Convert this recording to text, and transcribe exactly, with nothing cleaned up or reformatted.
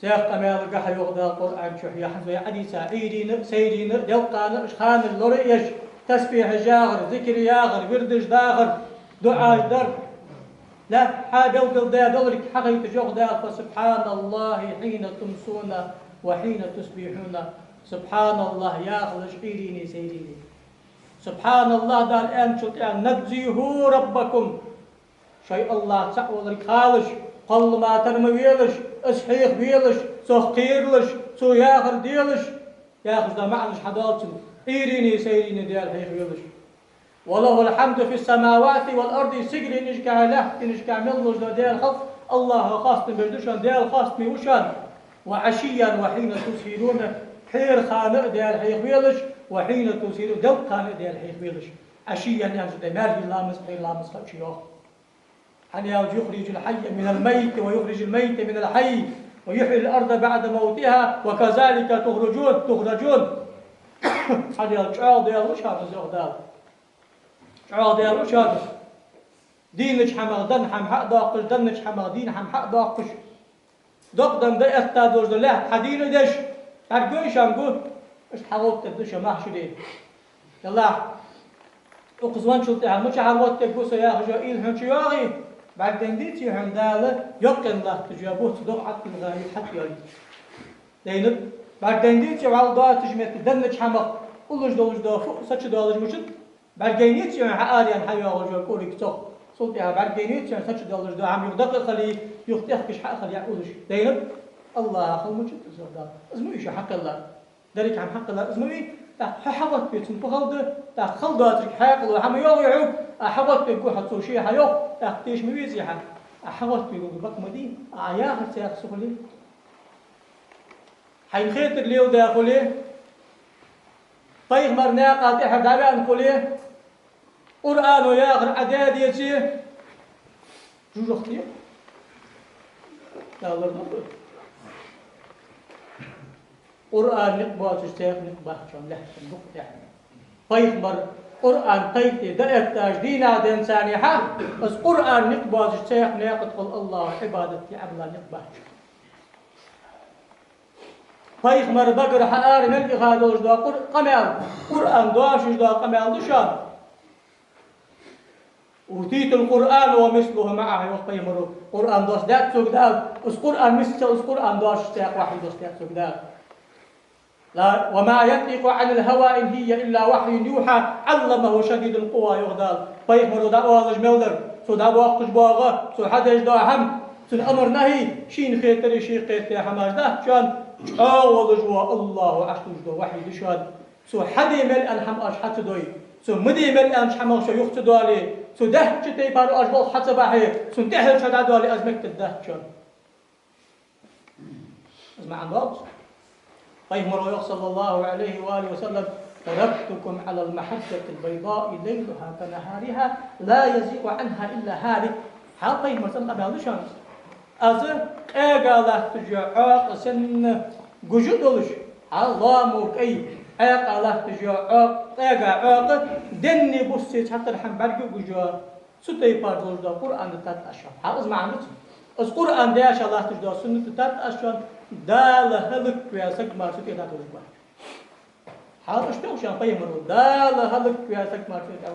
Цхьа къамаьл гахьа йоах Дала Къуръан чу, яхьанца вай Ӏадийца, Ӏуйрийна а, сайрийна а, делкъа а, уж ханаш лораеш, тасбихьаш яхар, зикар яхар, вирдаш дахар, дуӀаш дар. Лаьтта хьа белгалдаь долга хьахайташ йоах Дала: فسبحان الله حين تمسون وحين تصبحون. سبحان الله яхалаш Ӏуйрийна а, сайрийна а. سبحان الله Дала аьнначул тӀехьа: نزهوا ربكم. Шоай АллахӀ цаӀ волга халаш, кхоллама тара ма велаш, Из хьехавелаш, Цох кхералаш, Цо яхар делаш, яхаш дола маӀанаш хьадоал цун, Ӏуйрийна а, сайрийна а Даьла хьехавелаш. وله الحمد في السماوات والأرض, сигаленашка а, лаьтташка а мел долаш дола Даьла халкъ АллахӀа хоастам беш да шоана, Даьла хоастаме ва шоана. وعشيا وحين تظهرون, пхьера хана а Даьла хьехавелаш, وحين تظهرون, делкъа хана а Даьла хьехавелаш. Ӏашийян аьнна да маьркӀажа ламаз, пхьера ламаз ха чу йоах. ХӀана аьлча: يخرج الحي من الميت ويخرج الميت من الحي ويحيي الأرض بعد موتها وكذلك تخرجون, تخرجون. ХӀана аьлча чӀоагӀа Даьла ва шоана из, йоах Дала. ЧӀоагӀа Даьла ва шоана из. Дийнача хӀамах денна хӀама хьа а доаккхаш, деннача хӀамах дийна хӀама хьа а доаккхаш. Докъа денна дӀаэтта долаш дола лаьтта хьадийна а деш, бӀаргагой шоана гу, иштта хьагӀовттадергда шо маьхьшаре. Яллахь, укхаза венначул тӀехьагӀа мича хьагӀоттаергва со яхаш йола уйла хьона чуйоагӀий, бӀаргадайна деций хьона Дала йоккха латташ йола буц догӀа Ӏаттил гӀайи хьатӀайоалийта? Дайнаб. БӀаргадайна деций вӀалла доацача метте деннача хӀамах уллаш долаш дола фу сачудоалаш мичад? БӀаргайнеций хьона хьа араяьнна хьайоагӀаш йола кӀориг цох? Цул тӀехьа бӀаргайнеций хьона сачудоалаш дола хӀама юха дакъа а хиле, юха тӀехкаш хьа а хиле уллаш? Дайнаб. АллахӀа хала мичад из, йоах Дала. Из ма вий шо хьакхеллар. Деррига хӀама хьакхеллар из ма вий, тӀаккха хьо хьагӀоттаве цунна фу хала да, тӀаккха хала доацилга хьаькъало хьа ма йоагӀий хьога, Ӏа хьагӀоттавергва хьо цо ше хьайоах, тӀаккха теша ма везий хьа. Ӏа хьагӀоттавергволга бакъ ма дий, Ӏа яхар цхьаькха хуле. Хьайна хетар леладаь хуле, пайхамар наькъа тӀехьа дӀаваьнна хуле, Къуръано яхар Ӏа даь деце, жожагӀате далар да. Къуръан никъ боацаш цхьаккха никъ бац шоана лаьттан букъа тӀа. Пайхамара Къуръан кхайкаде дӀаэттача дийнахьа денз царна хьа, из Къуръан никъ боацаш цхьаккха наькъа тӀа хул АллахӀа Ӏибадат де Ӏамала никъ бац. Пайхамара багара хьаара мел иха долаш дола Къур-, къамаьл, Къуръан доашаш дола къамаьл да шоана. أوتيت القرآن ومثله معه, йоах пайхамаро. Къуръан доссадаьд сога Дала, из Къуръан миссел, из Къуръан доашаш цхьаккха вахьи доссадаьд сога Дала. لا، وما ينطق عن الهوى إن هي إلا وحي يوحى علمه شديد القوى, йоах Дала. Пайхамаро дӀаоалаш мел дар, цо дӀабоаккхаш бола гӀа, цо хьадеш дола хӀама, цун амар-нахьи шийна хетари шийна кхетадаь хӀамаш дац шоана, чӀоагӀа волаш вола АллахӀа Ӏоттадеш дола вахьи да шоана. Цо хьаде мел аьнна хӀама оаш хьа ца дой, цо ма де мел аьннача хӀамах шо юха ца доале, цо даьча тайпара оаш болх хьа ца бахье, цунна тӀехьа шо дӀадоале, из мегаргдац шоана. Из маӀан доагӀа. Пайхамаро йоах, صلى الله عليه وآله وسلم: تركتكم على المحجة البيضاء ليلها كنهارها لا يزيغ عنها إلا هالك. Хьал пайхамара цӀена къамаьл да шоана. Аз къега латташ йола Ӏокъа санна гуш а долаш, хьал лоамо кӀай, Ӏаькъа латташ йола Ӏокъа, къега Ӏокъа денни бусси цхьатарра хӀама бӀарга а гуш йола, цу тайпара долаш дола Къуръан дитад аз шоана. Хьал из маӀан да цун. Из Къуръан даьша латташ дола суннат дитад аз шоана, Дала хӀалакваь саг мара цу тӀа дӀадолаш вац. Хьал иштта йоах шоана пайхамаро, Дала хӀалакваь саг мара цу тӀа